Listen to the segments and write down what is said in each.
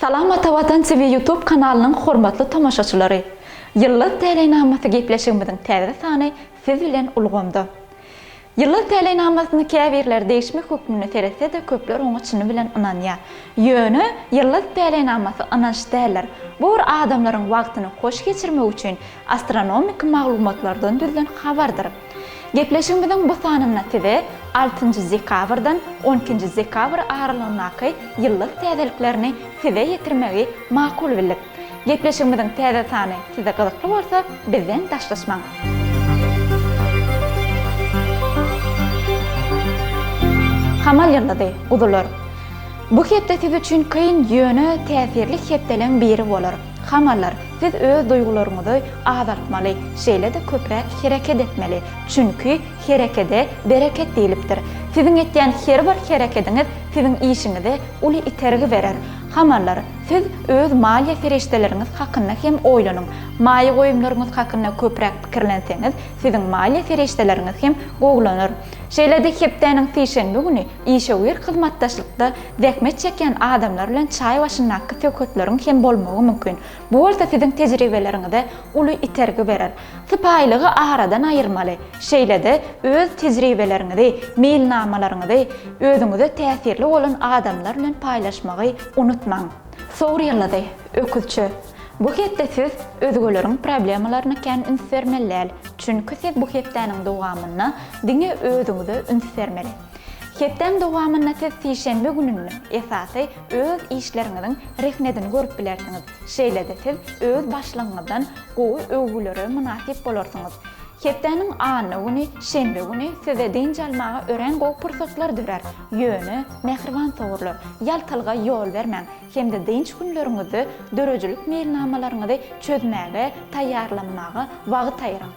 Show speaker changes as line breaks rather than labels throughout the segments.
Salam Ata Watan TV YouTube kanalynyň hormatly tomaşaçylary! Ýyldyz täleýnamasy gepleşigimiziň täze sany siz bilen ulgamda. Ýyldyz täleýnamasyna käbirleri degişme hökmünde seretse-de köpler oňa çyny bilen ynanýar. Ýöne ýyldyz täleýnamasy ynanç däldir. Bu bir adamlaryň wagtyny hoş geçirmek üçin astronomiki maglumatlardan düzülen habardyr. Gepleşigimiziň bu sanynda size altynjy dekabrdan on ikinji dekabr aralygyndaky ýyldyz täzeliklerini size ýetirmegi makul bildik. Gepleşigimiziň täze sany size gyzykly bolsa bizden daşlaşmaň. Hamal ýyldyzy, guzular. Bu hepde siz üçin kyn, ýöne täsirli hepdeleň biri bolar. Hamallar, siz öz duýgularyňyzy azaltmaly, şeýle-de köpräk hereket etmeli. Çünki herekede bereket diýlipdir. Siziň etýän her bir herekediňiz siziň işiňize uly itergi berer. Hamallar, siz öz maliýe serişdeleriňiz hakynda hem oýlanyň. Maýa goýumlaryňyz hakynda köpräk pikirlenseňiz, siziň maliýe serişdeleriňiz hem gowulanar. Şeýle-de hepdäniň sişenbe güni işewür hyzmatdaşlykda zähmet çekýän adamlar bilen çaý başyndaky söhbetleriň hem bolmagy mümkin. Bu bolsa siziň tejribeleriňize uly itergi berer. Sypaýylygy aradan aýyrmaly. Şeýle-de öz tejribeleriňizi, meýilnamalaryňyzy özüňize täsirli bolan adamlar bilen paýlaşmagy unutmaň. Sowur ýyldyzy, Öküzçe. Bu hepde siz özgeleriň problemalaryna kän üns bermeli däl. Çünki siz bu hepdäniň dowamynda diňe özüňize üns bermeli. Hepdäň dowamynda siz sişenbe gününde esasy öz işleriňiziň rehnedini görüp bilersiňiz. Şeýle-de siz öz başlygyňyzdan gowy öwgülere mynasyp bolarsyňyz. Hepdäniň anna güni, şenbe güni size dynç almaga örän gowy pursatlar dörär. Ýöne, mähriban sowurlar, ýaltalyga ýol bermäň hem-de dynç günleriňizde döredijilik meýilnamalaryňyzy çözmäge, taýýarlanmaga wagt aýyryň.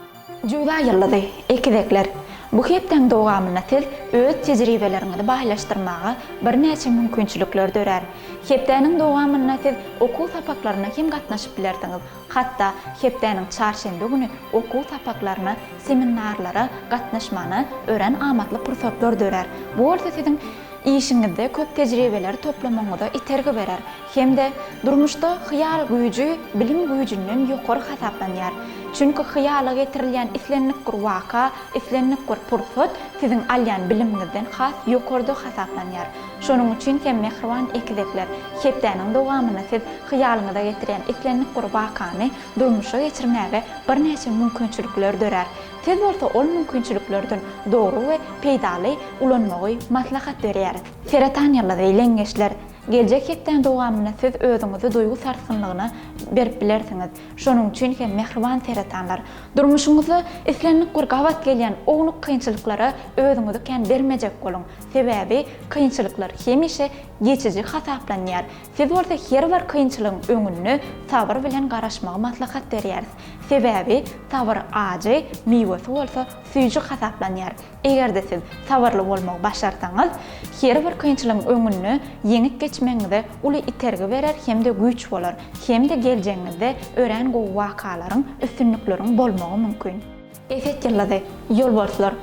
Jöwza ýyldyzy, Ekizekler. Bu hepdäň dowamynda siz öz tejribeleriňizi baýlaşdyrmaga birnäçe mümkinçilikler dörär. Hepdäniň dowamynda siz okuw sapaklaryna hem gatnaşyp bilersiňiz. Hatda hepdäniň çarşenbe güni okuw sapaklaryna, seminarlara gatnaşmana örän amatly pursatlar dörär. Bu bolsa siziň işiňizde köp tejribeleri toplamagyňyza itergi berer hem-de durmuşda hyýal güýji bilim güýjünden ýokary hasaplanýar. Çünki hyýala getirilýän islendik bir waka, islendik bir pursat siziň alýan bilimiňizden has ýokarda hasaplanýar. Şonuň üçin hem mähriban ekizekler, hepdäniň dowamynda siz hyýalyňyza getirýän islendik bir wakany durmuşa geçirmäge birnäçe mümkinçilikler dörär. Siz bolsa ol mümkinçiliklerden dogry we peýdaly ulanmagy maslahat berýäris. Seretan ýyldyzy, leňňeçler, geljek hepdäň dowamynda siz özüňizi duýgy sarsgynlygyna berip bilersiňiz. Şonuň üçin hem mähriban seretanlar, durmuşyňyzda islendik bir gabat gelýän ownuk kynçylyklara özüňizi kän bermejek boluň. Sebäbi kynçylyklar hemişe geçiji hasaplanýar. Siz bolsa her bir kynçylygyň öňünde sabyr bilen garaşmagy maslahat berýäris. Sebäbi sabyr ajy, miwesi bolsa süýji hasaplanýar. Eger-de siz sabyrly bolmagy başarsaňyz, her bir kynçylygyň öňünde ýeňip geçmegiňize uly itergi berer hem-de güýç bolar, hem-de geljegiňizde örän gowy wakalaryň, üstünlikleriň bolmagy mümkin. Eset ýyldyzy, Ýolbarslar.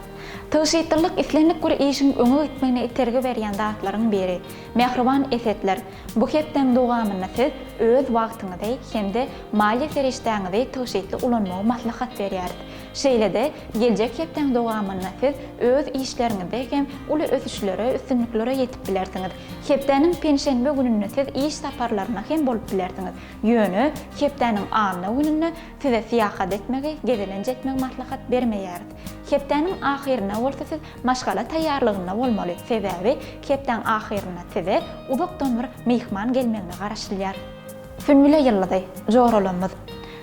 Tygşytlylyk islendik bir işiň öňe gitmegine itergi berýän zatlaryň biri. Mähriban esetler, bu hepdäň dowamynda siz öz wagtyňyzy hem-de maliýe serişdäňizi tygşytly ulanmagy maslahat berýäris. Şeýle-de, geljek hepdäň dowamynda siz öz işleriňizde hem uly ösüşlere, üstünliklere ýetip bilersiňiz. Hepdäniň penşenbe gününde siz iş saparlaryna hem bolup bilersiňiz. Ýöne, hepdäniň anna gününde Size syýahat etmegi, gezelenç etmegi maslahat bermeýäris. Hepdäniň ahyrynda bolsa siz maşgala taýýarlygynda bolmaly, sebäbi hepdäň ahyrynda size uzakdan bir myhman gelmegine garaşylýar. Sünbüle ýyldyzy, joralarymyz.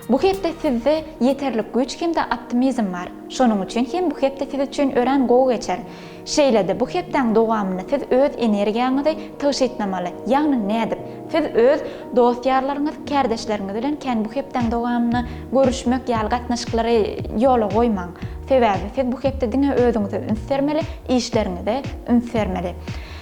Bu hepde sizde ýeterlik güýç hem-de optimizm bar. Şonuň üçin hem bu hepde siz üçin örän gowy geçer. Şeýle-de bu hepdäň dowamynda siz öz energiýaňyzy tygşytlamaly. Ýagny nädip? Siz öz dost-ýarlaryňyz, kärdeşleriňiz bilen kän bu hepdäň dowamynda görüşmek ýaly gatnaşyklary ýola goýmaň. Sebäbi siz bu hepde diňe özüňize üns bermeli, işleriňize üns bermeli.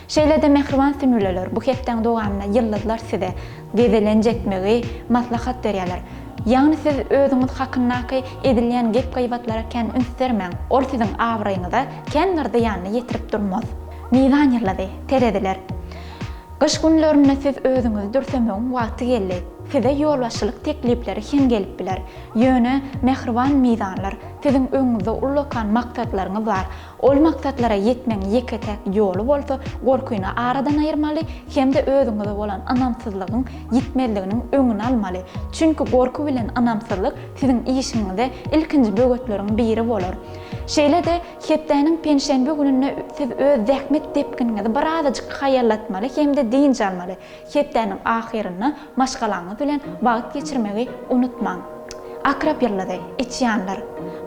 Şeýle-de mähriban sünbüleler, bu hepdäň dowamynda ýyldyzlar size gezelenç etmegi maslahat berýärler. Ýagny siz özüňiz hakyndaky edilýän gep-gybatlara kän üns bermäň, ol siziň abraýyňyza kän bir zyýanyny ýetirip durmaz. Mizan ýyldyzy, tereziler. Gyş günlerinde siz özüňizi dürsemegiň wagty geldi. Size ýolbaşçylyk teklipleri hem gelip biler. Ýöne, mähriban mizanlar, siziň öňüňizde ullakan maksatlaryňyz bar. Ol maksatlara ýetmegiň ýeke-täk ýoly bolsa gorkyny aradan aýyrmaly hem-de özüňize bolan ynamsyzlygyň ýitmezliginiň öňüni almaly. Çünki gorky bilen ynamsyzlyk siziň işiňize ilkinji böwetleriň biri bolar. Şeýle-de, hepdäniň penşenbe gününde siz öz zähmet depginiňizi birazajyk haýallatmaly hem-de dynç almaly. Hepdäniň ahyrynda maşgalaňyz bilen wagt geçirmegi unutmaň. Akrap ýyldyzy, Içýanlar.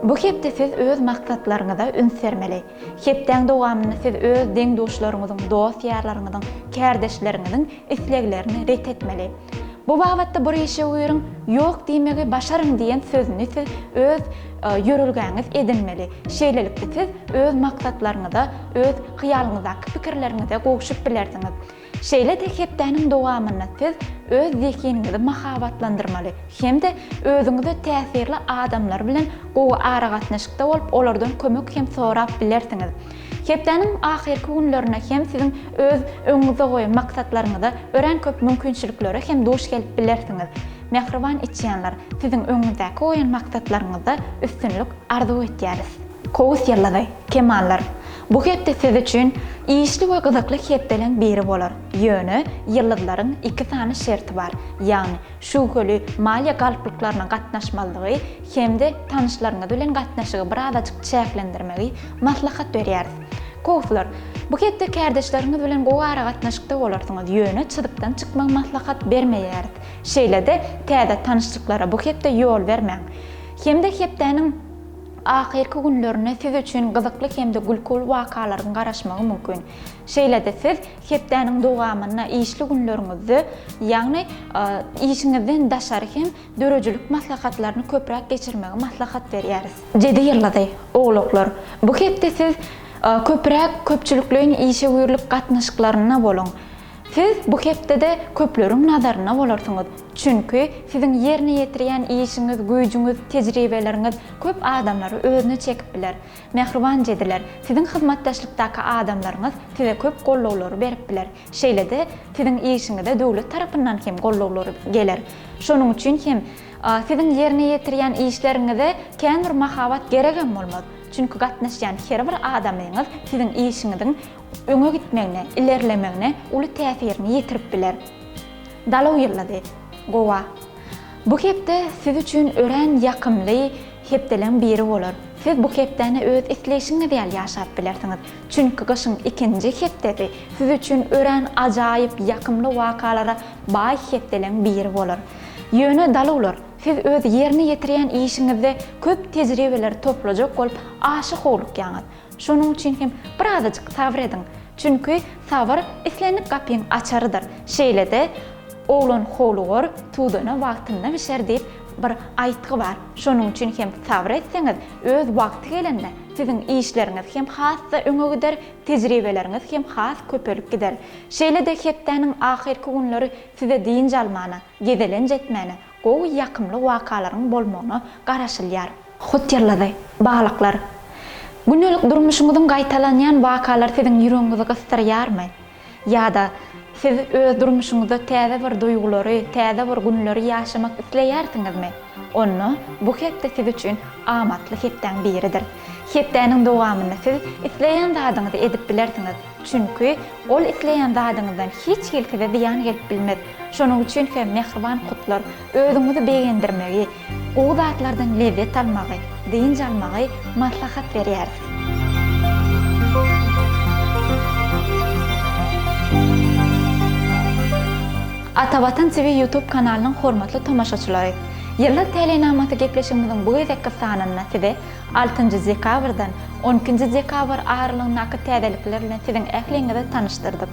Bu hepde siz öz maksatlaryňyza üns bermeli. Hepdäň dowamynda siz öz deň-duşlaryňyzyň, dost-ýarlaryňyzyň, kärdeşleriňiziň isleglerini ret etmeli. Bu babatda bir işewüriň Ýok diýmegi başaryň diýen sözüni siz öz ýörelgäňiz edinmeli. Şeýlelikde siz öz maksatlaryňyza, öz hyýalyňyzdaky pikirleriňize gowşup bilersiňiz. Şeýle-de hepdäniň dowamynda siz öz zehiniňizi mahabatlandyrmaly hem-de özüňize täsirli adamlar bilen gowy aragatnaşykda bolup, olardan kömek hem sorap bilersiňiz. Hepdäniň ahyrky günlerinde hem siziň öz öňüňizde goýan maksatlaryňyza örän köp mümkinçiliklere hem duş gelip bilersiňiz. Mähriban içýanlar, siziň öňüňizdäki goýan maksatlaryňyzda üstünlik arzuw etýäris. Kowus ýyldyzy, Kemallar. Bu hepde siz üçin işli we gyzykly hepdeleň biri bolar. Ýöne ýyldyzlaryň iki sany şerti bar. Ýagny şübheli maliýe galplyklaryna gatnaşmazlygy hem-de tanyşlaryňyz bilen gatnaşygy birazajyk çäklendirmegi maslahat berýäris. Kowuslar, bu hepde kärdeşleriňiz bilen gowy aragatnaşykda bolarsyňyz, ýöne çyzykdan çykmagy maslahat bermeýäris. Şeýle-de täze tanyşlyklara bu hepde ýol bermäň. Hem-de hepdäniň Ahyrky günlerinde siz üçin gyzykly hem-de gülküli wakalaryň garaşmagy mümkin. Şeýle-de siz hepdäniň dowamynda işli günleriňizde, ýagny işiňizden daşary hem döredijilik maslahatlaryny köpräk geçirmegi maslahat berýäris. Jedi ýyldyzy, Owlaklar, bu hepde siz köpräk köpçülikleýin işewürlik gatnaşyklarynda boluň. Siz bu hepdede köpleriň nazarynda bolarsyňyz. Çünki siziň ýerine ýetirýän işiňiz, güýjüňiz, tejribeleriňiz köp adamlary özüne çekip biler. Mähriban jediler, siziň hyzmatdaşlykdaky adamlaryňyz size köp gollawlary berip biler. Şeýle-de, siziň işiňize döwlet tarapyndan hem gollawlar geler. Şonuň üçin hem, siziň ýerine ýetirýän işleriňize kän bir mahabat geregem bolmaz. Çünki gatnaşýan her bir adamyňyz siziň işiňiziň öňe gitmegine, ilerlemegine uly täsirini ýetirip biler. Dalaw ýyldyzy, Gowa. Bu hepde siz üçin örän ýakymly hepdeleň biri bolar. Siz bu hepdäni öz isleýşiňiz ýaly ýaşap bilersiňiz. Çünki gyşyň ikinji hepdesi siz üçin örän ajaýyp, ýakymly wakalara baý hepdeleň biri bolar. Ýöne daluwlar, siz öz ýerine ýetirýän işiňizde köp tejribeleri toplajak bolup aşa howlukýaňyz. Şonuň üçin hem birazajyk sabyr ediň. Çünki sabyr islendik gapyň açarydyr. Şeýle-de, Oglan howlugar, tudana wagtynda bişer diýip bir aýtgy bar. Şonuň üçin hem sabyr etseňiz, öz wagty gelende siziň işleriňiz hem has-da öňe gider, tejribeleriňiz hem has köpelip gider. Şeýle-de hepdäniň ahyrky günleri size dynç almana, gezelenç etmäne, gowy ýakymly wakalaryň bolmagyna garaşylýar. Hut ýyldyzy, balyklar. Gündelik durmuşyňyzyň gaýtalanýan wakalary siziň ýüregiňizi gysdyrýarmy? Ýa-da siz öz durmuşyňyzda täze bir duýgulary, täze bir günleri ýaşamak isleýärsiňizmi? Onda bu hepde siz üçin amatly hepdäň biridir. Hepdäniň dowamynda siz isleýän zadyňyzy edip bilersiňiz. Çünki ol isleýän zadyňyzdan hiç hili size zyýan gelip bilmez. Şonuň üçin hem mähriban hutlar, özüňizi begendirmegi, gowy zatlardan lezzet almagy, dynç almagy maslahat berýäris. Atavatan TV YouTube kanalynyň hormatly tomaşaçylary! Ýyldyz täleýnamasy gepleşigimiziň bu gezekki sanynda size Altynjy dekabrdan on ikinji dekabr aralygyndaky täzelikler bilen siziň ähliňizi tanyşdyrdyk.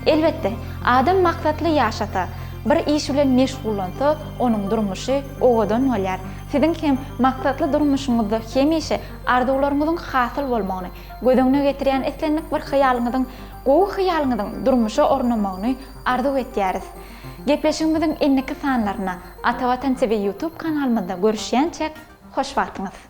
Elbetde, adam maksatly ýaşasa, bir iş bilen meşgullansa, onuň durmuşy owadan bolýar. Siziň hem maksatly durmuşyňyzda hemişe arzuwlaryňyzyň hasyl bolmagyny, göz öňüne getirýän islendik bir hyýalyňyzyň, gowy hyýalyňyzyň durmuşa ornamagyny arzuw etýäris. Gepleşigimiziň indiki sanlarynda Atavatan TV YouTube kanalymyzda görüşýänçäk, hoş wagtyňyz!